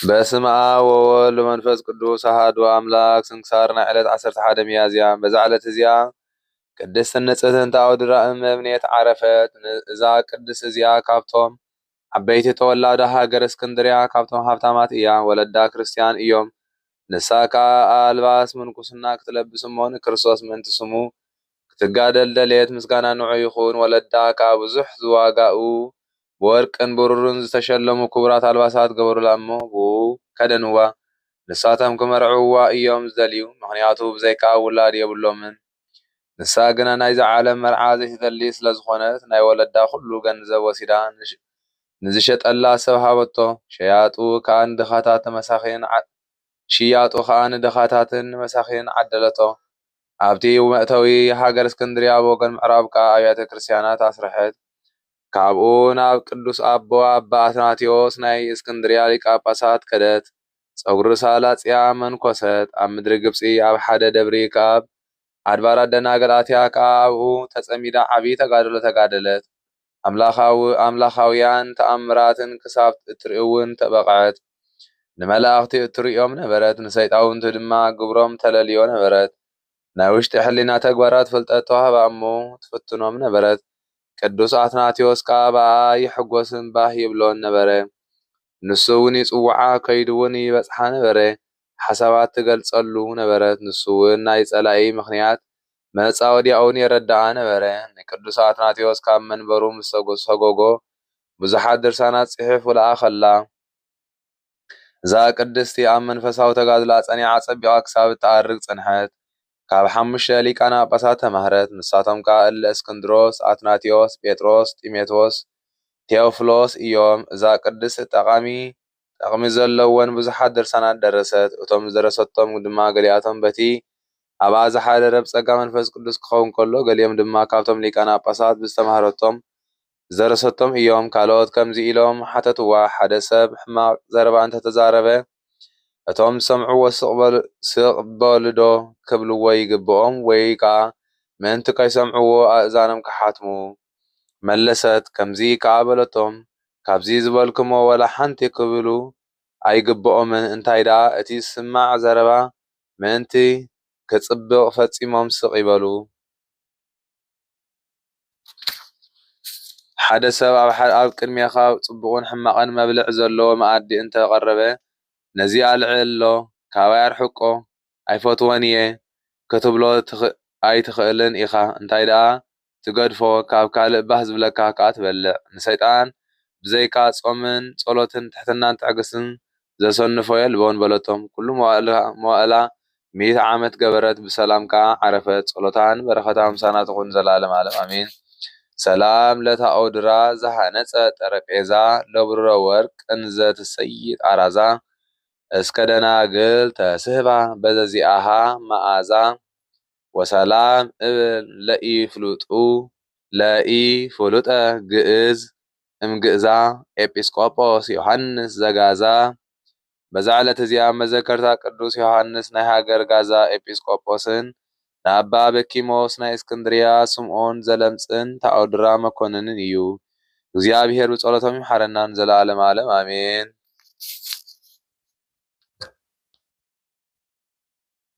በስመ ኣብ ወወልድ ወመንፈስ ቅዱስ ኣሐዱ ኣምላክ። ስንክሳር ናይ ዕለት ዓሰርተ ሓደ ሚያዝያ። በዛ ዕለት እዚኣ ቅድስትን ንጽሕትን ታኦድራ እመብኔት ዓረፈት። ን-፣ እዛ ቅድስት እዚኣ ካብቶም ዓበይቲ ተወላዶ ሃገር እስክንድርያ፣ ካብቶም ሃብታማት እያ። ወለዳ ክርስትያን እዮም። ንሳ ከኣ ኣልባስ ምንኩስና ክትለብስ እሞ ንክርስቶስ ምእንቲ ስሙ ክትጋደል ደልየት። ምስጋና ንዑ ይኹን። ወለዳ ከኣ ብዙሕ ዝዋጋኡ ብወርቅን ብሩርን ዝተሸለሙ ክቡራት ኣልባሳት ገበሩላ እሞ ብኡ ከደንዋ። ንሳቶም ክመርዕዋ እዮም ዝደልዩ፣ ምኽንያቱ ብዘይካ ውላድ የብሎምን። ንሳ ግና ናይዚ ዓለም መርዓ ዘይትደሊ ስለ ዝኾነት፣ ናይ ወለዳ ኩሉ ገንዘብ ወሲዳ ንሽ-፣ ንዝሸጠላ ሰብ ሃበቶ። ሸያጡ ከኣ ንድኻታት ንመሳኺን ዓ-፣ ሽያጡ ከኣ ንድኻታትን ንመሳኺን ዓደለቶ። ኣብቲ መእተዊ ሃገር እስክንድርያ ብወገን ምዕራብ ከኣ ኣብያተ ክርስትያናት ኣስርሐት። ካብኡ ናብ ቅዱስ ኣቦ ኣባ ኣትናቴዎስ ናይ እስክንድርያ ሊቀ ጳጳሳት ከደት። ጸጉሪ ሳላጽያ መንኮሰት። ኣብ ምድሪ ግብጺ ኣብ ሓደ ደብሪ ካብ ኣድባራት ደናግል ኣትያ ከኣ ኣብኡ ተጸሚዳ ዓቢ ተጋድሎ ተጋደለት። ኣምላኻዊ-፣ ኣምላኻውያን ተኣምራትን ክሳብ እትርኢ እውን ተበቕዐት። ንመላእኽቲ እትርእዮም ነበረት፣ ንሰይጣውንቲ ድማ ግብሮም ተለልዮ ነበረት። ናይ ውሽጢ ሕሊና ተግባራት ፍልጠት ተዋህባ እሞ ትፍትኖም ነበረት። ቅዱስ ኣትናቴዎስ ከኣ ብኣኣ ይሕጎስን ባህ ይብሎን ነበረ። ንሱ እውን ይጽውዓ፣ ከይዱ እውን ይበጽሓ ነበረ። ሓሳባት ትገልጸሉ ነበረት። ንሱ እውን ናይ ጸላኢ ምኽንያት መጻወድያኡን የረድኣ ነበረ። ንቅዱስ ኣትናቴዎስ ካብ መንበሩ ምስ ሰጎ-፣ ሰጎጎ ብዙሓት ድርሳናት ጽሒፉ ለኣኸላ። እዛ ቅድስቲ ኣብ መንፈሳዊ ተጋድሎኣ ጸኒዓ ጸቢቓ ክሳብ እትኣርግ ጸንሐት። ካብ ሓሙሽተ ሊቃነ ጳጳሳት ተማህረት። ንሳቶም ከኣ እለ እስክንድሮስ፣ ኣትናቴዎስ፣ ጴጥሮስ፣ ጢሞቴዎስ፣ ቴዎፍሎስ እዮም። እዛ ቅድስት ጠቓሚ ጠቕሚ ዘለወን ብዙሓት ድርሳናት ደረሰት። እቶም ዝደረሰቶም ድማ ገሊኣቶም በቲ ኣብኣ ዝሓደረ ብጸጋ መንፈስ ቅዱስ ክኸውን ከሎ፣ ገሊኦም ድማ ካብቶም ሊቃነ ጳጳሳት ብዝተማህረቶም ዝደረሰቶም እዮም። ካልኦት ከምዚ ኢሎም ሓተትዋ፣ ሓደ ሰብ ሕማቕ ዘረባ እንተተዛረበ፣ እቶም ዝሰምዕዎ ስቕ በሉ፣ ስቕ በሉ ዶ ክብልዎ ይግብኦም፣ ወይ ከኣ ምእንቲ ከይሰምዕዎ ኣእዛኖም ክሓትሙ? መለሰት፣ ከምዚ ከኣ በለቶም፣ ካብዚ ዝበልኩሞ ወላ ሓንቲ ክብሉ ኣይግብኦምን። እንታይ ደኣ እቲ ዝስማዕ ዘረባ ምእንቲ ክጽብቕ ፈጺሞም ስቕ ይበሉ። ሓደ ሰብ ኣብ ሓ-፣ ኣብ ቅድሜኻ ጽቡቕን ሕማቕን መብልዕ ዘለዎ መኣዲ እንተ ቐረበ፣ ነዚ ኣልዕሎ፣ ካባይ ኣርሕቆ፣ ኣይፈትዎን እየ ክትብሎ ትኽ-፣ ኣይትኽእልን ኢኻ። እንታይ ደኣ ትገድፎ፣ ካብ ካልእ ባህ ዝብለካ ከኣ ትበልዕ። ንሰይጣን ብዘይካ ጾምን ጸሎትን ትሕትናን ትዕግስትን ዘሰንፎ የልቦን በለቶም። ኩሉ መዋእላ-፣ መዋእላ ሚእቲ ዓመት ገበረት፣ ብሰላም ከኣ ዓረፈት። ጸሎታን በረኸታን ምሳና ትኹን ዘላለም ዓለም ኣሜን። ሰላም ለታኦድራ ዘሃነጸ ጠረጴዛ ለብሩረ ወርቅ እንዘ ትሰይጥ ኣራዛ እስከ ደናግል ተስህባ በዘዚኣሃ መኣዛ ወሰላም እብል ለኢፍሉጡ ለኢፍሉጠ ግእዝ እምግእዛ ኤጲስቆጶስ ዮሃንስ ዘጋዛ። በዛ ዕለት እዚኣ መዘከርታ ቅዱስ ዮሃንስ ናይ ሃገር ጋዛ ኤጲስቆጶስን ንኣባ በኪሞስ ናይ እስክንድርያ ስምዖን ዘለምጽን ታኦድራ መኮንንን እዩ። እግዚኣብሔር ብጸሎቶም ይምሓረና ንዘለዓለም ዓለም ኣሜን።